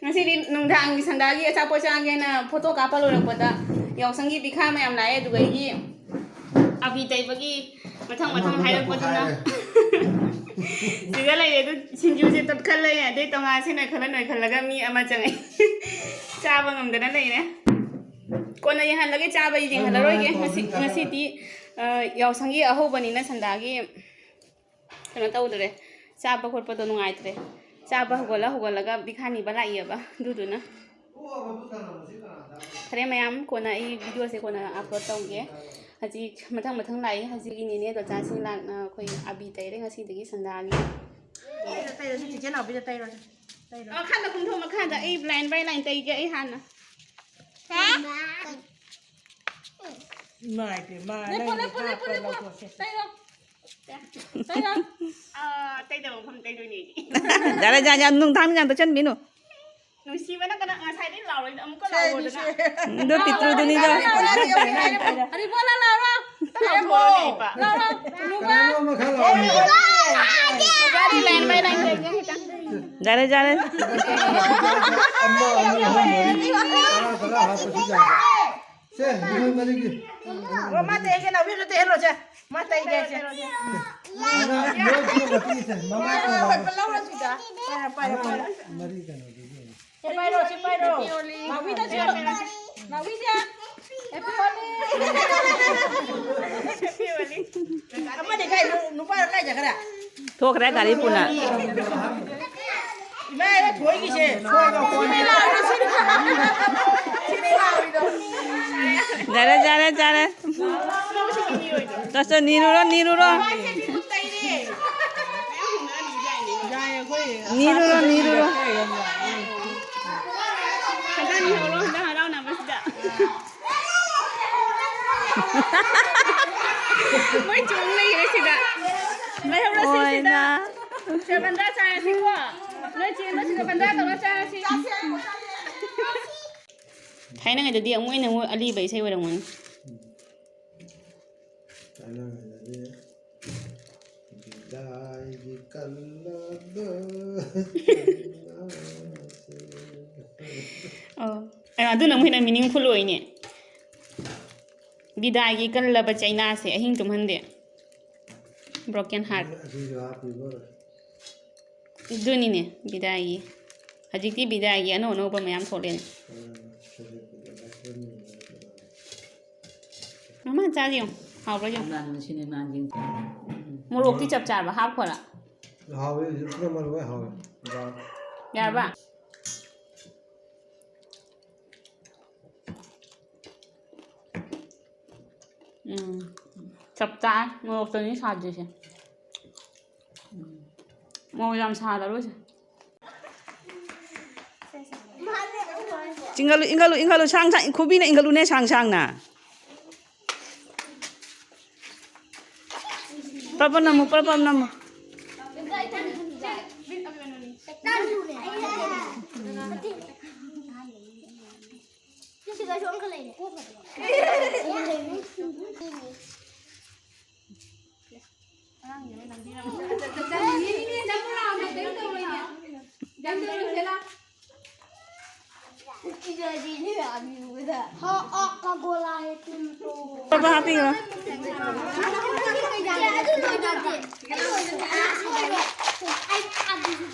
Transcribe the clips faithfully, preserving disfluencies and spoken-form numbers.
ꯉꯁꯤꯗꯤ ꯅꯨꯡꯗꯥꯡꯒꯤ ꯁꯟꯗꯥꯒꯤ ꯑꯆꯥꯄꯣꯠ ꯆꯥꯒꯦꯅ ꯐꯣꯇꯣ ꯀꯥꯞꯄ ꯂꯣꯏꯔꯛꯄꯗ ꯌꯥꯎꯁꯪꯒꯤ ꯄꯤꯈꯥ ꯃꯌꯥꯝ ꯂꯥꯛꯑꯦ, ꯑꯗꯨꯗꯒꯤ ꯑꯕꯤ ꯇꯩꯕꯒꯤ ꯃꯊꯪ ꯃꯊꯪ ꯑꯃ ꯍꯥꯏꯔꯛꯄꯗꯨꯅ ꯍꯥꯏꯔꯦ꯫ ꯁꯤꯗ ꯂꯩꯔꯦ꯫ ꯑꯗꯨ ꯁꯤꯡꯖꯨꯁꯦ ꯇꯠꯈꯠꯂꯦ, ꯑꯗꯩ ꯇꯣꯉꯥꯟꯁꯦ ꯅꯣꯏꯈꯠꯂ ꯅꯣꯏꯈꯠꯂꯒ ꯃꯤ ꯑꯃ ꯆꯪꯉꯛꯑꯦ꯫ ꯆꯥꯕ ꯉꯝꯗꯅ ꯂꯩꯔꯦ꯫ ꯀꯣꯟꯅ ꯌꯦꯡꯍꯜꯂꯒꯦ, ꯆꯥꯕ ꯌꯦꯡꯍꯜꯂꯔꯣꯏꯒꯦ꯫ ꯉꯁꯤ, ꯉꯁꯤꯗꯤ ꯑ, ꯌꯥꯎꯁꯪꯒꯤ ꯑꯍꯧꯕꯅꯤꯅ ꯁꯟꯗꯥꯒꯤ ꯀꯩꯅꯣ ꯇꯧꯗ꯭ꯔꯦ, ꯆꯥꯕ ꯈꯣꯠꯄꯗꯣ ꯅꯨꯡꯉꯥꯏꯇ꯭ꯔꯦ꯫ ꯆꯥꯕ ꯍꯧꯒꯠꯂ ꯍꯧꯒꯠꯂꯒ ꯕꯤꯈꯥꯅꯤꯕ ꯂꯥꯛꯏꯑꯕ, ꯑꯗꯨꯗꯨꯅ꯫ ꯐꯔꯦ ꯃꯌꯥꯝ, ꯀꯣꯟꯅ ꯑꯩ ꯚꯤꯗꯤꯑꯣꯁꯦ ꯀꯣꯟꯅ ꯑꯞꯂꯣꯗ ꯇꯧꯒꯦ꯫ ꯍꯧꯖꯤꯛ ꯃꯊꯪ ꯃꯊꯪ ꯂꯥꯛꯏ꯫ ꯍꯧꯖꯤꯛꯀꯤ ꯅꯦꯅꯦ ꯗꯣꯆꯥꯁꯤꯡ ꯂꯥꯛꯅ ꯑꯩꯈꯣꯏ ꯑꯕꯤ ꯇꯩꯔꯦ ꯉꯁꯤꯗꯒꯤ ꯁꯟꯗꯥꯒꯤ꯫ ꯇꯩꯔꯣꯁꯦ, ꯆꯤꯆꯦ ꯅꯥꯎꯕꯤꯗ ꯇꯩꯔꯣꯁꯦ꯫ ꯇꯩꯔꯣ꯫ ꯃꯈꯥꯗ ꯀꯨꯝꯊꯣꯛ, ꯃꯈꯥꯗ ꯑꯩ ꯂꯥꯏꯟ ꯕꯥꯏ ꯂꯥꯏꯟ ꯇꯩꯒꯦ ꯑꯩ ꯍꯥꯟꯅ꯫ ꯏꯃꯥ ꯏꯄꯦꯝꯃ, ꯂꯦꯞꯄꯣ, ꯅꯪꯒꯤ ꯂꯦꯞꯄꯣ, ꯂꯦꯞꯄꯣ, ꯍꯥꯞꯄ ꯂꯦꯞꯄꯣ꯫ ꯂꯧꯊꯣꯛꯁꯦ꯫ ꯇꯩꯔꯣ꯫ ꯇꯩꯔꯣ꯫ ꯑꯥ, ꯇꯩꯗꯕ ꯃꯐꯝ ꯇꯩꯗꯣꯏꯅꯦ ꯑꯩꯗꯤ꯫ ꯌꯥꯔꯦ, ꯌꯥꯔꯦ, ꯌꯥꯝ ꯅꯨꯡꯗꯥꯡ ꯌꯥꯝ ꯇꯩꯁꯟꯕꯤꯅꯨ꯫ ꯅꯨꯡꯁꯤꯕꯅ ꯀꯅꯥ ꯉꯁꯥꯏꯗꯩ ꯂꯥꯎꯔꯣꯏꯗ ꯑꯃꯨꯛꯀ ꯁꯦ, ꯂꯥꯎꯔꯣꯗꯅ꯫ ꯁꯦ꯫ ꯑꯗꯨ ꯄꯤꯛꯇ꯭ꯔꯨꯗꯨꯅꯤꯗꯣ꯫ ꯂꯥꯎꯔꯣ, ꯂꯥꯎꯔꯣ, ꯂꯥꯎꯔꯣ꯫ ꯍꯔꯤꯕꯣꯂꯥ ꯂꯥꯎꯔꯣ꯫ ꯂꯥꯎꯔꯣ꯫ ꯅꯨꯄꯥ꯫ ꯀꯅꯥꯅꯣ ꯑꯃ ꯈꯔ ꯂꯥꯎꯔꯣ? ꯑꯣꯖꯥꯗꯤ ꯂꯥꯏꯟ ꯕꯥꯏ ꯂꯥꯏꯟ ꯇꯧꯒꯦ ꯈꯤꯇꯪ꯫ ꯌꯥꯔꯦ, ꯌꯥꯔꯦ꯫ ꯑꯃ, ꯑꯅꯤ, ꯑꯍꯨꯝ, ꯃꯔꯤ, ꯇꯔꯥ, ꯇꯔꯥ ꯍꯥꯞꯄꯁꯨ ꯌꯥꯕ꯫ ꯁꯦ, ꯅꯣꯏ ꯃꯔꯤꯒꯤ꯫ ꯑꯣ, ꯃꯥ ꯇꯩꯒꯦ, ꯅꯥꯎꯕꯤꯁꯨ ꯇꯩꯍꯜꯂꯣꯁꯦ꯫ ꯃꯥ ꯇꯩꯒꯦꯁꯦ꯫ ꯑꯉꯥꯡ ꯂꯣꯏ ꯄꯤꯔꯛꯑꯣ, ꯄꯤꯔꯛꯑꯣꯁꯦ꯫ ꯃꯃꯥ ꯀꯧꯔꯣ꯫ ꯄꯥꯏꯔꯣ, ꯄꯥꯏꯔꯣ, ꯄꯥꯏꯔꯣ꯫ ꯃꯔꯤ ꯀꯩꯅꯣꯗꯨꯒꯤ꯫ ꯁꯤ ꯄꯥꯏꯔꯣ, ꯁꯤ ꯄꯥꯏꯔꯣ꯫ ꯅꯥꯎꯕꯤꯗꯁꯨ꯫ ꯅꯥꯎꯕꯤꯁꯦ꯫ Happy Holi꯫ ꯑꯃꯗꯤ ꯀꯥꯏ, ꯅꯨꯄꯥ ꯀꯥꯏ ꯆꯠꯈ꯭ꯔꯦ? ꯊꯣꯛꯈ꯭ꯔꯦ ꯒꯥꯔꯤ ꯄꯨꯅ꯫ ꯏꯃꯥ, ꯏꯃꯥ, ꯊꯣꯏꯒꯤꯁꯦ꯫ ꯌꯥꯔꯦ, ꯌꯥꯔꯦ, ꯌꯥꯔꯦ꯫ ꯆꯠ, ꯆꯠ, ꯅꯤꯔꯨꯔꯣ, ꯅꯤꯔꯨꯔꯣ꯫ ꯅꯤꯔꯨꯔꯣ, ꯅꯤꯔꯨꯔꯣ꯫ ꯍꯟꯗꯛ ꯅꯤꯍꯧꯔꯣ, ꯍꯟꯗꯛ ꯍꯔꯥꯎꯅꯕꯁꯤꯗ꯫ ꯃꯣꯏ ꯆꯣꯡ ꯂꯩꯈ꯭ꯔꯦ ꯁꯤꯗ꯫ ꯂꯩꯍꯧꯔꯁꯤ ꯁꯤꯗ꯫ ꯍꯣꯏꯅ꯫ ꯁꯤꯗ ꯕꯟꯗꯥ ꯆꯥꯔꯁꯤꯀꯣ꯫ ꯅꯣꯏ ꯆꯦꯟꯕ ꯁꯤꯗ ꯕꯟꯗꯥ ꯇꯧꯔ ꯆꯥꯔꯁꯤ꯫ ꯊꯥꯏꯅꯉꯩꯗꯗꯤ ꯑꯃꯨꯛ ꯍꯦꯟꯅ ꯑꯃꯨꯛ ꯑꯂꯤꯕ ꯏꯁꯩ ꯑꯣꯏꯔꯝꯒꯅꯤ꯫ ꯊꯥꯏꯅꯉꯩꯗꯗꯤ ꯕꯤꯗꯥꯏꯒꯤ ꯀꯜꯂꯕ ꯀꯩꯅꯥꯁꯦ꯫ ꯑꯣ꯫ ꯑꯦ, ꯑꯗꯨꯅ ꯑꯃꯨꯛ ꯍꯦꯟꯅ meaningful ꯑꯣꯏꯅꯦ꯫ ꯕꯤꯗꯥꯏꯒꯤ ꯀꯜꯂꯕ ꯆꯩꯅꯥꯁꯦ ꯑꯍꯤꯡ ꯇꯨꯝꯍꯟꯗꯦ꯫ Broken heart꯫ ꯑꯗꯨꯅꯤꯅꯦ ꯕꯤꯗꯥꯏꯒꯤ꯫ ꯍꯧꯖꯤꯛꯇꯤ ꯕꯤꯗꯥꯏꯒꯤ ꯑꯅꯧ ꯑꯅꯧꯕ ꯃꯌꯥꯝ ꯊꯣꯛꯂꯛꯑꯦꯅꯦ꯫ ꯃꯃꯥ ꯆꯥꯁꯤ ꯌꯦꯡꯉꯨ꯫ ꯍꯥꯎꯕ꯭ꯔꯥ ꯌꯦꯡꯉꯨ꯫ ꯃꯣꯔꯣꯛꯇꯤ ꯆꯞ ꯆꯥꯔꯕ ꯍꯥꯞꯈꯣꯔꯥ? ꯍꯥꯎꯋꯦ, ꯍꯧꯖꯤꯛ ꯄꯨꯝꯅꯃꯛ ꯂꯣꯏ ꯍꯥꯎꯋꯦ꯫ ꯌꯥꯔꯕ? ꯎꯝ꯫ ꯆꯞ ꯆꯥꯏ꯫ ꯃꯣꯔꯣꯛꯇꯅꯤ ꯁꯥꯗ꯭ꯔꯤꯁꯦ꯫ ꯎꯝ꯫ ꯃꯣꯔꯣꯛ ꯌꯥꯝ ꯁꯥꯗꯔꯣꯏꯁꯦ꯫ ꯏꯪꯒꯠꯂꯨ, ꯏꯪꯒꯠꯂꯨ, ꯏꯪꯒꯠꯂꯨ, ꯁꯥꯡ ꯁꯥꯡ, ꯈꯨꯕꯤꯅ ꯏꯪꯒꯠꯂꯨꯅꯦ, ꯁꯥꯡ ꯁꯥꯡꯅ꯫ ꯄ꯭ꯔꯞ ꯄ꯭ꯔꯞ ꯅꯝꯃꯨ, ꯄ꯭ꯔꯞ ꯄ꯭ꯔꯞ ꯅꯝꯃꯨ꯫ हाँ, आपका गोला है तुम तो। पापा, आप ही हो।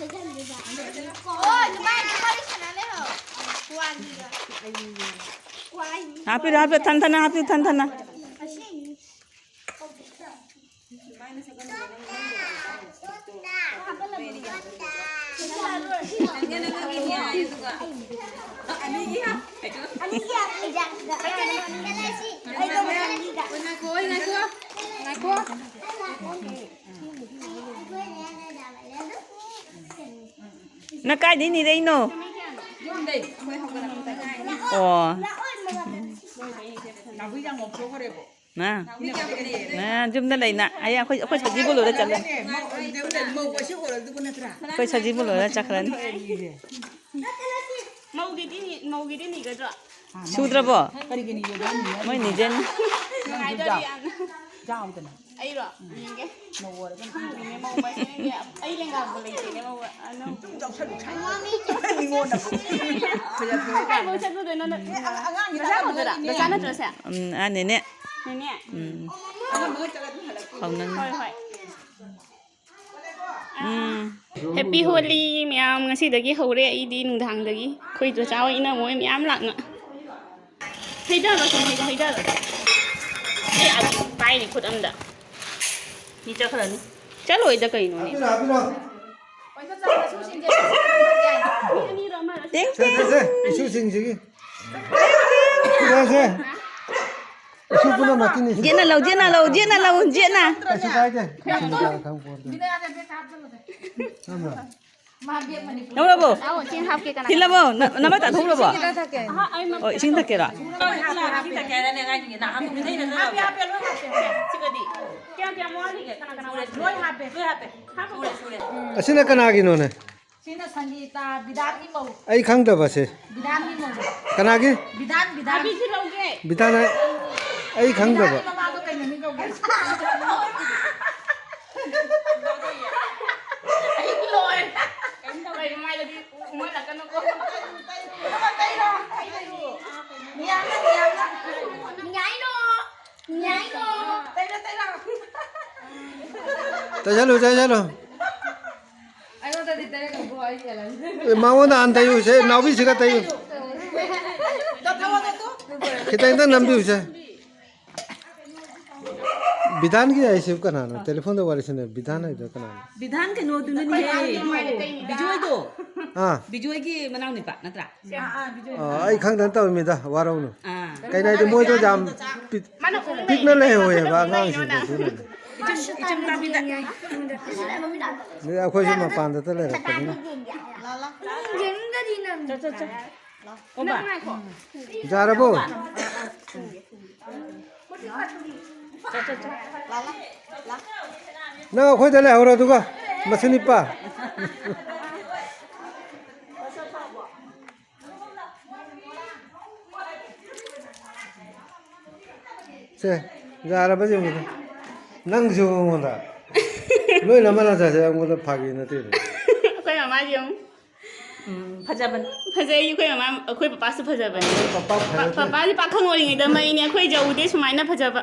आप ही, आप ही, थन थन, आप ही, थन थन। ꯅꯪ ꯀꯥꯏꯗꯩ ꯅꯤꯔꯛꯏꯅꯣ? ꯑꯣ꯫ ꯅꯥ, ꯅꯥ, ꯌꯨꯝꯗ ꯂꯩ ꯅꯥ꯫ ꯍꯌꯦꯡ ꯑꯩꯈꯣꯏ, ꯑꯩꯈꯣꯏ ꯁꯖꯤꯕꯨ ꯂꯣꯏꯔ ꯆꯠꯂꯅꯤ꯫ ꯑꯩꯈꯣꯏ ꯁꯖꯤꯕꯨ ꯂꯣꯏꯔ ꯆꯠꯈ꯭ꯔꯅꯤ꯫ ꯃꯧꯒꯤꯗꯤ ꯅꯤ-, ꯃꯧꯒꯤꯗꯤ ꯅꯤꯒꯗ꯭ꯔꯣ? ꯁꯨꯗ꯭ꯔꯕꯣ? ꯃꯣꯏ ꯅꯤꯖꯅꯤ꯫ ꯅꯨꯡꯉꯥꯏꯗꯣꯔꯤ ꯌꯥꯝꯅ꯫ ꯑꯩꯔꯣ? ꯌꯦꯡꯒꯦ꯫ ꯃꯧ ꯑꯣꯏꯔꯒ ꯈꯪꯗꯦꯅꯦ, ꯃꯧ ꯃꯁꯦꯟꯒꯤ ꯑꯩ ꯂꯦꯡꯒꯥꯕꯨ ꯂꯩꯇꯦꯅꯦ, ꯃꯧ꯫ ꯑꯅꯧꯕ꯫ ꯆꯥꯎꯁꯜꯂꯨ, ꯁꯥꯏ꯫ ꯑꯉꯥꯡꯅꯤ꯫ ꯃꯤꯉꯣꯟꯗꯕꯨ꯫ ꯈꯣꯏꯗ ꯊꯣꯛꯑꯦ꯫ ꯀꯥꯏꯕꯧ ꯆꯠꯂꯨꯗꯣꯏꯅꯣ ꯅꯪ? ꯑꯦ, ꯑꯉꯥꯡ-, ꯑꯉꯥꯡꯒꯤ ꯅꯆꯥ ꯀꯧꯗꯣꯏꯔꯥ? ꯅꯆꯥ ꯅꯠꯇ꯭ꯔꯣ ꯁꯦ? ꯎꯝ, ꯑꯥ, ꯅꯦꯅꯦ꯫ ꯅꯦꯅꯦ? ꯎꯝ꯫ ꯑꯉꯥꯡ ꯃꯉꯥ ꯆꯠꯂ ꯑꯗꯨꯝ ꯍꯜꯂꯛꯇꯣꯏꯅꯦ꯫ ꯐꯥꯎꯅꯪ꯫ ꯍꯣꯏ, ꯍꯣꯏ꯫ ꯎꯝ꯫ Happy Holi ꯃꯌꯥꯝ, ꯉꯁꯤꯗꯒꯤ ꯍꯧꯔꯦ ꯑꯩꯗꯤ ꯅꯨꯡꯗꯥꯡꯗꯒꯤ꯫ ꯑꯩꯈꯣꯏ ꯆꯆꯥ ꯍꯣꯏ, ꯏꯅꯝꯃ ꯍꯣꯏ ꯃꯌꯥꯝ ꯂꯥꯛꯅ꯫ ꯍꯩꯗꯥꯜꯂꯣ ꯁꯨꯝ, ꯍꯩꯗꯥꯜꯂꯣ, ꯍꯩꯗꯥꯜꯂꯣ꯫ ꯑꯩ ꯑꯗꯨꯝ ꯄꯥꯏꯔꯤ ꯈꯨꯠ ꯑꯝꯗ꯫ ꯃꯤ ꯆꯠꯈ꯭ꯔꯅꯤ꯫ ꯆꯠꯂꯣꯏꯗ ꯀꯩꯅꯣꯅꯦ꯫ ꯍꯥꯞꯄꯤꯔꯣ, ꯍꯥꯞꯄꯤꯔꯣ꯫ ꯃꯤ ꯑꯅꯤꯔꯣ ꯑꯃꯔꯣ? ꯁꯦ, ꯁꯦ, ꯁꯦ, ꯏꯁꯨꯁꯤꯡꯁꯤꯒꯤ꯫ ꯁꯦ, ꯁꯦ꯫ ꯏꯁꯨ ꯄꯨꯝꯅꯃꯛꯀꯤꯅꯤ ꯁꯤ꯫ ꯖꯦꯠꯅ ꯂꯧ, ꯖꯦꯠꯅ ꯂꯧ, ꯖꯦꯠꯅ ꯂꯧ, ꯖꯦꯠꯅ꯫ ꯀꯩꯁꯨ ꯀꯥꯏꯗꯦ꯫ ꯈꯪꯄꯣꯟꯇꯦ꯫ ꯈꯪꯕ꯭ꯔꯥ? ꯂꯧꯔꯕꯣ? ꯑꯧ, ꯆꯦꯡ ꯍꯥꯞꯀꯦ, ꯀꯅꯥ? ꯊꯤꯜꯂꯕꯣ? ꯅ-, ꯅꯃꯥꯏ ꯇꯥꯊꯣꯛꯎꯔꯕꯣ? ꯏꯁꯤꯡ ꯊꯛꯀꯦ꯫ ꯑꯣ, ꯏꯁꯤꯡ ꯊꯛꯀꯦꯔꯥ? ꯍꯥꯞꯄꯦ, ꯍꯥꯞꯄꯦ, ꯂꯣꯏ ꯍꯥꯞꯄꯦ꯫ ꯁꯤꯒꯗꯤ꯫ ꯀꯌꯥ, ꯀꯌꯥꯝ ꯋꯥꯠꯂꯤꯒꯦ? ꯀꯅꯥ, ꯀꯅꯥ ꯋꯥꯠꯂꯤ? ꯂꯣꯏ ꯍꯥꯞꯄꯦ꯫ ꯂꯣꯏ ꯍꯥꯞꯄꯦ꯫ ꯁꯨꯔꯦ, ꯁꯨꯔꯦ꯫ ꯑꯁꯤꯅ ꯀꯅꯥꯒꯤꯅꯣꯅꯦ? ꯁꯤꯅ ꯁꯪꯒꯤꯇꯥ, ꯕꯤꯗꯥꯟꯒꯤ ꯃꯧ꯫ ꯑꯩ ꯈꯪꯗꯕꯁꯦ꯫ ꯕꯤꯗꯥꯟꯒꯤ ꯃꯧ꯫ ꯀꯅꯥꯒꯤ? ꯕꯤꯗꯥꯟ, ꯕꯤꯗꯥꯟ꯫ ꯕꯤꯗꯥꯟ ꯑꯩ, ꯑꯩ ꯈꯪꯗꯕ꯫ ꯕꯤꯗꯥꯟꯒꯤ ꯃꯃꯥꯗꯣ ꯀꯩ ꯃꯃꯤꯡ ꯀꯧꯒꯦ? ꯑꯩ ꯂꯣꯏꯔꯦ꯫ ꯀꯩꯝ ꯇꯧꯔꯣꯏ, ꯃꯃꯥꯏꯗꯗꯤ ꯎꯃꯜꯂꯛꯀꯅꯨꯀꯣ꯫ ꯃꯤꯌꯥꯝꯅ, ꯃꯤꯌꯥꯝꯅ꯫ ꯇꯩꯔꯣ, ꯇꯩꯔꯣ꯫ ꯇꯩꯁꯜꯂꯨ, ꯇꯩꯁꯜꯂꯨ꯫ ꯑꯩꯉꯣꯟꯗꯗꯤ ꯇꯩꯔꯛꯀꯅꯨꯀꯣ, ꯑꯩ ꯍꯦꯜꯂꯅꯤ꯫ ꯑꯦ, ꯃꯉꯣꯟꯗ ꯍꯥꯟꯅ ꯇꯩꯌꯨ, ꯁꯦ, ꯅꯥꯎꯕꯤꯁꯤꯒ ꯇꯩꯌꯨ꯫ ꯈꯤꯇꯪꯗꯪ ꯅꯝꯕꯤꯌꯨꯁꯦ꯫ ꯕꯤꯙꯥꯟꯒꯤ ꯍꯥꯏꯁꯤ ꯀꯅꯥꯅꯣ? ꯇꯦꯂꯤꯐꯣꯟꯗ ꯋꯥꯔꯤ ꯁꯥꯟꯅꯩ ꯕꯤꯙꯥꯟ ꯍꯥꯏꯗꯣ ꯀꯅꯥꯅꯣ? ꯕꯤꯙꯥꯟ ꯀꯩꯅꯣꯗꯨꯅꯅꯦ꯫ ꯕꯤꯖꯣꯏꯗꯣ꯫ ꯑꯥ꯫ ꯕꯤꯖꯣꯏꯒꯤ ꯃꯅꯥꯎ ꯅꯨꯄꯥ ꯅꯠꯇ꯭ꯔꯥ? ꯑꯥ, ꯑꯩ ꯈꯪꯗꯅ ꯇꯧꯔꯤꯃꯤꯗ, ꯋꯥꯔꯧꯅꯨ꯫ ꯑꯥ꯫ ꯀꯩꯅꯣ ꯍꯥꯏꯗꯤ ꯃꯣꯏꯗꯣ ꯌꯥꯝ ꯄꯤꯛ-, ꯄꯤꯛꯅ ꯂꯩꯍꯧꯋꯦꯕ ꯑꯉꯥꯡꯁꯤꯡꯗꯣ, ꯑꯗꯨꯅꯅꯦ꯫ ꯏꯆꯝ, ꯏꯆꯝ ꯇꯥꯕꯤꯗ꯫ ꯑꯗꯩ ꯑꯩꯈꯣꯏꯁꯨ ꯃꯄꯥꯟꯗꯇ ꯂꯩꯔꯛꯄꯅꯤꯅ꯫ ꯆꯠ, ꯆꯠ, ꯆꯠ꯫ ꯑꯣ, ꯕꯥ꯫ ꯌꯥꯔꯕꯣ? ꯅꯪ ꯑꯩꯈꯣꯏꯗ ꯂꯩꯍꯧꯔꯣ, ꯑꯗꯨꯒ ꯃꯁꯨ ꯅꯤꯄꯥ꯫ ꯁꯦ, ꯌꯥꯔꯕ ꯌꯦꯡꯉꯨꯗ꯫ ꯅꯪꯁꯨ ꯑꯩꯉꯣꯟꯗ ꯅꯣꯏ ꯅꯃꯥ ꯅꯆꯥꯁꯦ ꯑꯩꯉꯣꯟꯗ ꯐꯥꯒꯤ ꯅꯠꯇꯦꯅꯦ꯫ ꯑꯩꯈꯣꯏ ꯃꯃꯥꯁꯤ ꯑꯃꯨꯛ ꯎꯝ, ꯐꯖꯕꯅꯤ꯫ ꯐꯖꯩ꯫ ꯑꯩꯈꯣꯏ ꯃꯃꯥ, ꯑꯩꯈꯣꯏ ꯄꯄꯥꯁꯨ ꯐꯖꯕꯅꯤ꯫ ꯄꯄꯥ ꯐꯖꯗꯦ꯫ ꯄꯄꯥꯁꯤ ꯄꯥꯈꯪ ꯑꯣꯏꯔꯤꯉꯩꯗ ꯃꯩꯅꯦ꯫ ꯑꯩꯈꯣꯏ ꯖꯧꯗꯦ ꯁꯨꯃꯥꯏꯅ ꯐꯖꯕ꯫